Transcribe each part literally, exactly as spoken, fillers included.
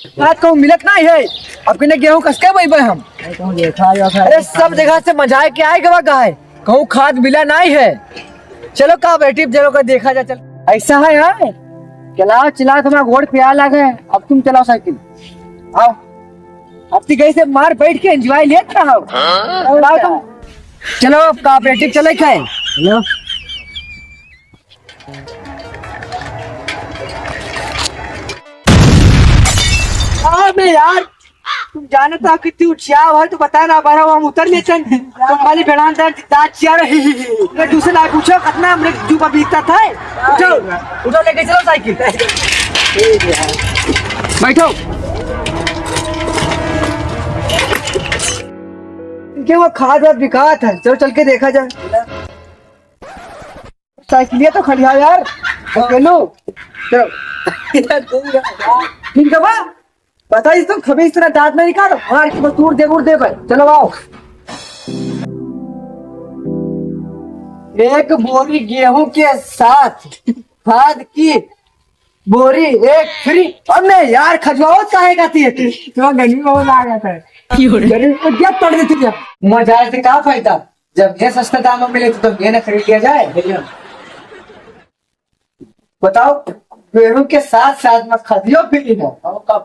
खाद कहूँ मिलत नाहीं है। अब किने गेहूँ कसके बोइबे हम? अरे, कहूँ देखा जाता है। अरे, सब जगह से मजाए के आए गवा गाय, कहूँ खाद मिला नाहीं है। चलो का बेटी, चलो का देखा जा, चल। ऐसा है यार, चलाओ, चलाओ, तुम्हारा गोड़ प्याला गए, अब तुम चलाओ साइकिल, आओ। अब तो कैसे मार बैठ के एंजॉय लेत रहो। हाँ? चलाओ तुम। चलो, अब का बेटी चले खाए। चलो। अबे यार, तुम जानत हो कि तू उठियाव है तो बता ना, बारह हम उतर लेते हैं। तुम खाली बेड़ान दांत, दांत चिया रहे। मैं तुमसे ना पूछो कितना हमरे जूबा बीतता था। उठो, उठो, लेके चलो साइकिल। बैठो। इनके वो खाद वाद बिकात है, चलो चल के देखा जाए। साइकिलिया तो खड़ी है यार, अकेलो। चलो। ठीक है बा, बताइए तुम कभी इस तरह दांत नहीं काटो, मार के बस तोड़ दे, उड़ दे भाई। चलो आओ। एक बोरी गेहूं के साथ खाद की बोरी एक फ्री। अबे यार, खजुआवत काहे खाती है? तो गर्मी बहुत लागत है। गर्मी में क्या पड़ रही थी क्या? मजा से का फायदा? जब ये सस्ता दाम में मिले तो ये ना खरीद लिया जाए। बताओ, गेहूं के साथ साथ में खदियो फ्री है।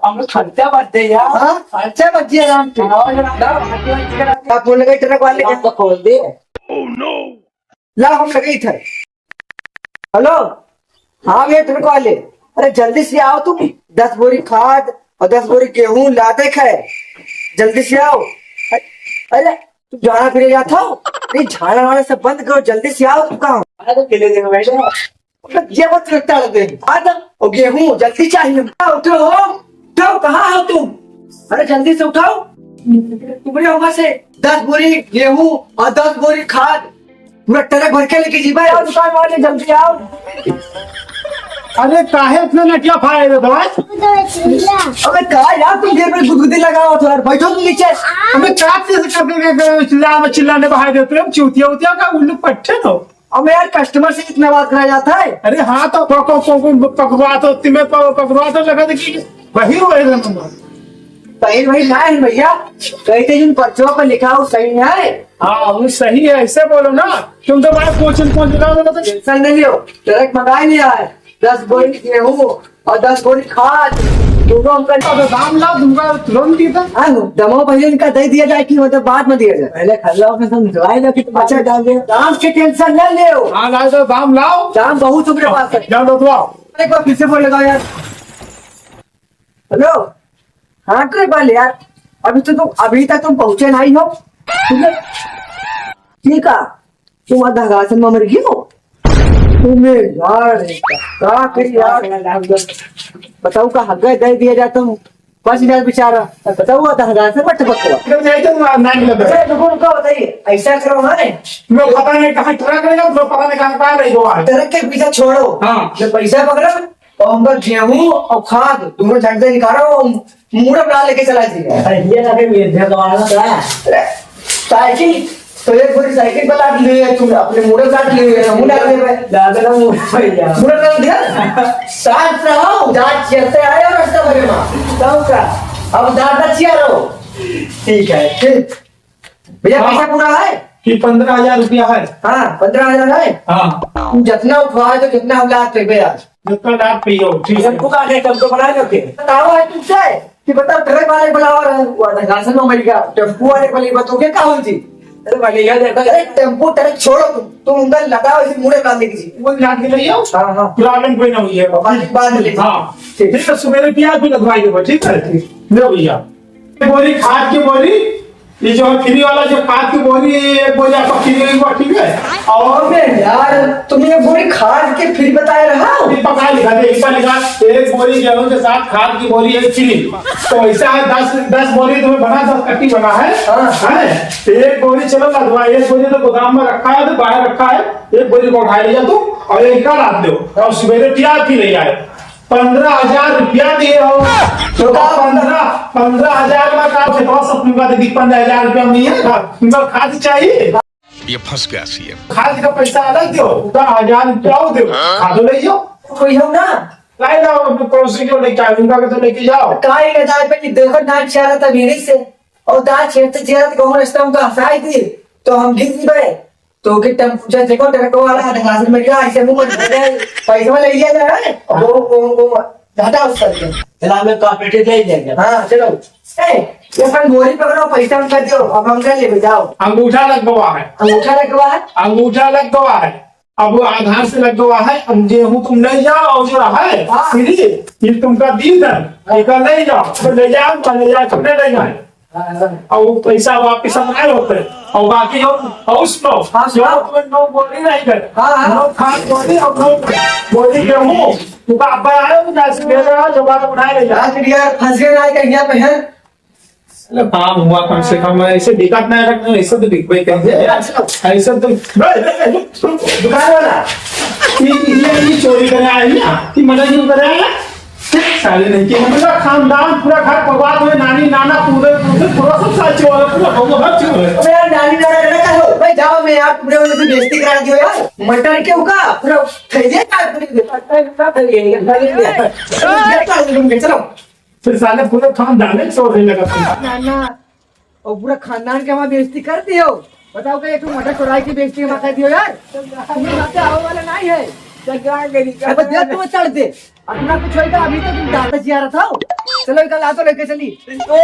हम लोग खर्चा बच जाए यार। हाँ, खर्चा बच जाए आराम से। हाँ, यार। आप बोल गए ट्रक वाले। आप तो खोल दे। ला, हम लगे इधर। हेलो, हाँ भैया, ट्रक वाले, अरे जल्दी से आओ तुम, दस बोरी खाद और दस बोरी गेहूं लादे है, जल्दी से आओ। अरे, अरे, तुम झाड़ा फिरे जात हो? नहीं, झाड़ा वाड़ा सब बंद करो, जल्दी से आओ तुम। काम अरे तो अकेले देखो भाई। ये मत लगता है, आ जा, और गेहूं जल्दी चाहिए। उठो, उठाओ, कहाँ हो तुम? अरे जल्दी से उठाओ, तुम्हारे वहां से दस बोरी गेहूं और दस बोरी खाद पूरा ट्रक भर के लेके जी भाई। आओ दुकान वाले, जल्दी आओ। अरे काहे इतना नटिया फाड़े रे दोस्त? अबे का यार, तुम देर में गुदगुदी लगाओ तो यार, बैठो तुम नीचे। अबे का चीज कर दे, चिल्ला में चिल्लाने बहाए देते हो, चूतिया उतिया का उल्लू पट्टे तो। अबे यार, कस्टमर से इतना बात करा जाता है? अरे हाँ, तो पको, पको, पकवा तो, तुम्हें प-, पकवा तो लगा दे कि वही रोए रे नंबर। सही वही ना है भैया, कहीं से जिन पर्चों पर लिखा हो सही है। हाँ, वो सही है, ऐसे बोलो ना। तुम तो भाई कोचिंग कौन दिला दो तो। टेंशन नहीं लियो, ट्रक मंगाई लिया है, दस बोरी गेहूं और दस बोरी खाद, दोनों हमका। तो दाम ला, तुमका तुरंत ही था। हाँ, दमो पहले इनका दे दिया जाए कि मतलब बाद में दिया जाए? पहले खल्ला में समझवाए लो कि तुम अच्छा, अच्छा डाल दे। दाम की टेंशन ना ले हो। हाँ, लाओ तो दाम लाओ। दाम बहुत तुम्हारे पास है। जाओ, दो, दो आओ। एक बार फिर से फोन लगाओ यार। हेलो, हाँ ट्रक वाले यार, अभी तो तुम, अभी तक तुम पहुंचे नहीं हो। ठीक है, ठीक है। तुम आधा घासन में मर गयो। तुम्हें यार, का करी यार? बताओ का हक दे दिया जाए तुम। बस यार बेचारा, बताओ आधा घासन मत बकवा। तुम नहीं तो मार, नहीं लगा। अरे रुको, रुको, बताइए, ऐसा करो ना। मैं पता नहीं कहाँ ट्रक रहेगा, मैं पता नहीं कहाँ, कहाँ रही हो आज। ट्रक के पीछे छोड़ो। हाँ। जब पैसा पकड़ा, और हमका गेहूं और खाद दोनों झट से निकालो और मूड़ा बना लेके चला जाइए। अरे, ये ना कि ये भगवान का। अरे, साइकिल, तो एक बोरी साइकिल पर लाद लिए, तुम अपने मूड़ा लाद लिए, हम लाद ले भाई। लाद ना मूड़ा भैया। मूड़ा लाद दिया? साथ रहो, जात चलते आए और रास्ता भरे माँ। तब का? अब दादा चिया रहो। ठीक है। ठीक। भैया, हाँ। पैसा पूरा है? कि पन्द्रह हजार रुपया है। हाँ, पन्द्रह हजार है। हाँ। तू जितना उठवाए तो कितना हम लाख पे आज? जितना लाख पे हो, ठीक है। टेम्पू का है, टेम्पू बना दो के? बताओ है तुमसे कि बताओ, ट्रक वाले बुलावा रहे, वो आधा घासन में मर गया, टेम्पू वाले को नहीं बताओ, क्या हो जी? अरे भाई, ये देखो, अरे टेम्पू ट्रक छोड़ो तुम, तुम उनका लगाओ इसी मूड़े बांधने की जी। वो लाद के ले आओ। हाँ, हाँ। प्रॉब्लम कोई ना हुई है। बांध, बांध ले। हाँ। ठीक। ठीक है, सुबह पिया भी लगवाई देबो, ठीक है? ठीक। लो भैया। बोरी खाद की बोरी, ये जो है फ्री वाला जो खाद की बोरी, ये एक बोरी आपका फ्री हुआ, ठीक है? और अबे यार, तुम ये बोरी खाद के फ्री बताए रहा हो? ये पका लिखा दे, एक बार लिखा, एक बोरी गेहूं के साथ खाद की बोरी एक फ्री। तो ऐसा है, दस, दस बोरी तुम्हें बना, दस कट्टी बना है, हाँ। है? तो एक बोरी चलो लदवा, एक बोरी तो गोदाम में रखा है, तो बाहर रखा है, एक बोरी को उठा लिया तू और एक का रात दो और सवेरे तैयार की ले आए। पन्द्रह हजार रुपया दिए हो, तो का पन्द्रह, पन्द्रह हजार में का खेतवा सब तुमका दे दी, पन्द्रह हजार रुपया में है, तुमका खाद चाहिए? ये फंस गया सीएम। खाद का पैसा अलग दो, पूरा हजार रुपया वो दो, खादो ले जाओ। कोई हम ना, नहीं जाओ, अपने पड़ोसी को लेके आओ, उनका के तो लेके जाओ। काहे ले जाए पे कि देखो, दाँत चियारत है बीड़ी से, और दाँत चियारत चियारत कहूँ रास्ता में तो हंसाई दी, तो हम गिर गए। तो कि टेम्पू से देखो, ट्रक वाला है, ढंगा से मिल गया, ऐसे मुंह मत बोले, पैसा ले लिया जा रहा है। वो, वो, वो, ज्यादा उसका क्या? चला, मैं कॉपरेटिव ले लिया गया। हाँ, चलो। ए, ये अपन बोरी पकड़ो, पैसा उनका दो, अब हम ले लेके जाओ। अंगूठा लग गवा है। अंगूठा लग गवा है? अंगूठा लग गवा है। अब वो आधार से लग गवा है, अब गेहूं तुम ले जाओ और जो है, हाँ। फ्री, ये तुमका दी दन, एका ले जाओ, तो ले जाओ, तो ले जाओ, तुमने ले जाए। हाँ, हाँ। और वो पैसा वापिस हम आए होते, और बाकी जो, और सुनो, हाँ, जो सुनाओ। तुम नौ बोरी नहीं गए, हाँ, हाँ। नौ खान बोरी और नौ बोरी गेहूं, तुमका अब्बा आए, वो जैसे ले जाओ, जो बात उठाए ले जाओ। यार, यार, फंस गए ना, कहीं यहाँ पे है। अरे काम हुआ कम से कम, ऐसे बिकत नहीं रखना, ऐसे तो बिकबे कर दे। ऐसे तो, ए, ए, ए, रुक, रुक, दुकान वाला, ये, ये, ये चोरी करने आए हैं, ये मर्डर क्यों करे आए हैं? साले नहीं किए, पूरा खानदान, पूरा घर बर्बाद हुए, नानी, नाना, पूरे, पूरे, पूरा सब साथ चोर है, पूरा गाँव भर चोर है। अबे यार, नानी, नाना, नाना, क्या हो? भाई, जाओ, मैं यार, पूरे उनसे बेइज्जती करा दियो यार। मर्डर क्यों का? पूरा थैलिया काट दिए। मर्डर का थैलिया, थैलिया। चलो। फिर साले पूरे खानदान में चोर है लगा था। ना, ना, और पूरा खानदान के हमारी बेइज्जती कर दियो। बताओ कि एक ठो मर्डर चोराई की बेइज्जती हमारा कर दियो यार। तुम यहाँ पे आवे वाला नहीं है। चल, जा, मेरी अब दे, तू चढ़ दे। अपना कुछ होएगा, अभी तो तुम दादा जी आ रहा था। चलो, कल आ तो लेके चली। ओ,